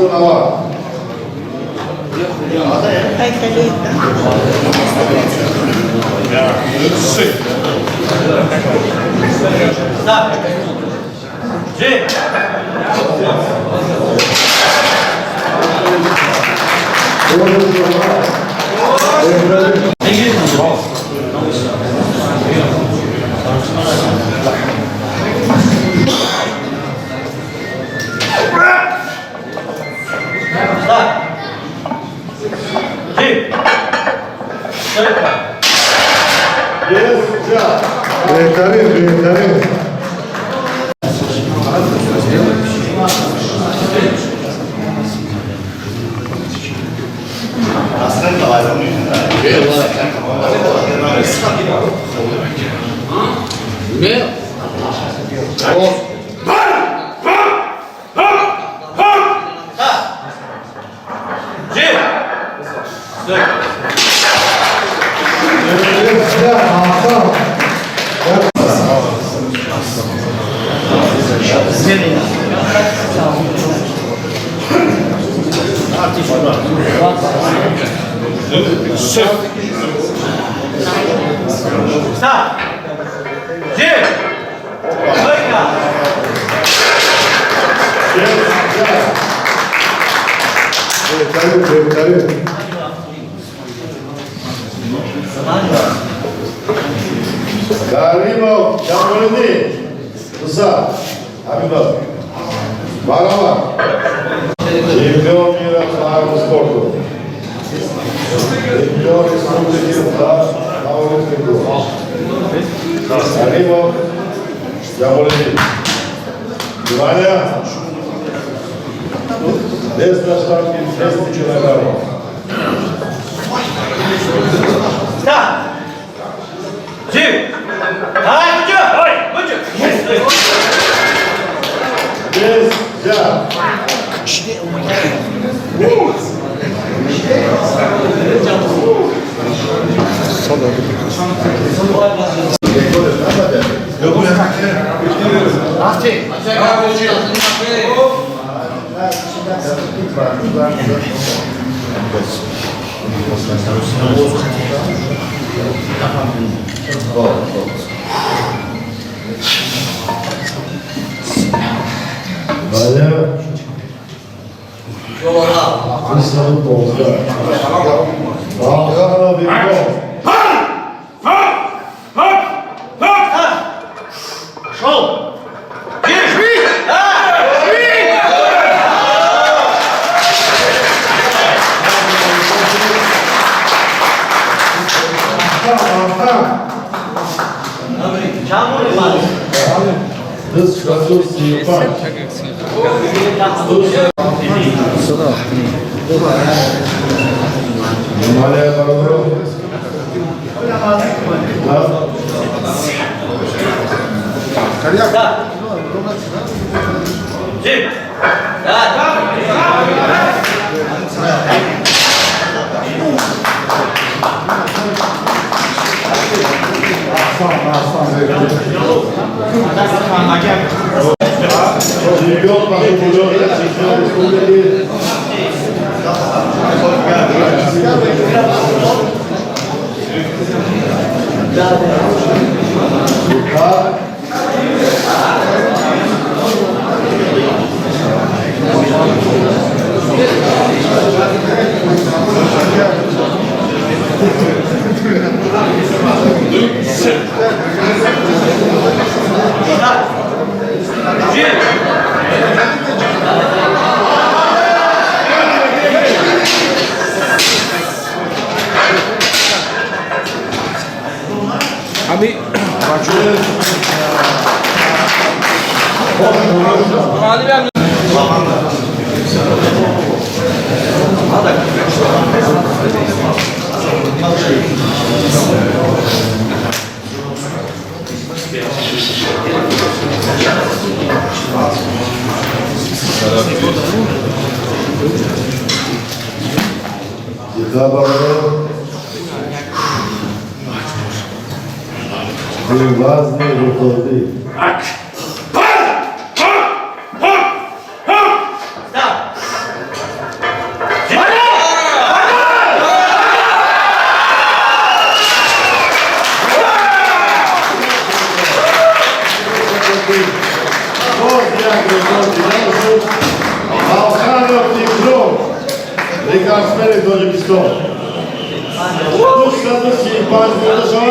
90. Беҳтарин, беҳтарин. Беҳтарин, беҳтарин. Каримов Ҷамолиддин, Муса Ҳабибов, баробар, чемпион мира по армспорту, чемпион республики по пауэрлифтингу. Каримов Ҷамолиддин, внимание! Вес на штанге 200 килограммов. Старт! 10, 8, Нельзя! Валя. 315. Ахана Беков. Шел! 335. Внимание, бародаро. Да. Старт! 10, Чемпион по футболу, чемпион республики. Так. Ами Дифоъ, бародаро. Вазни рекордӣ. Старт! ки боз як рекорди нав шуд. Алханов Икром, рекордсмени Тоҷикистон, 235 бурда шавад.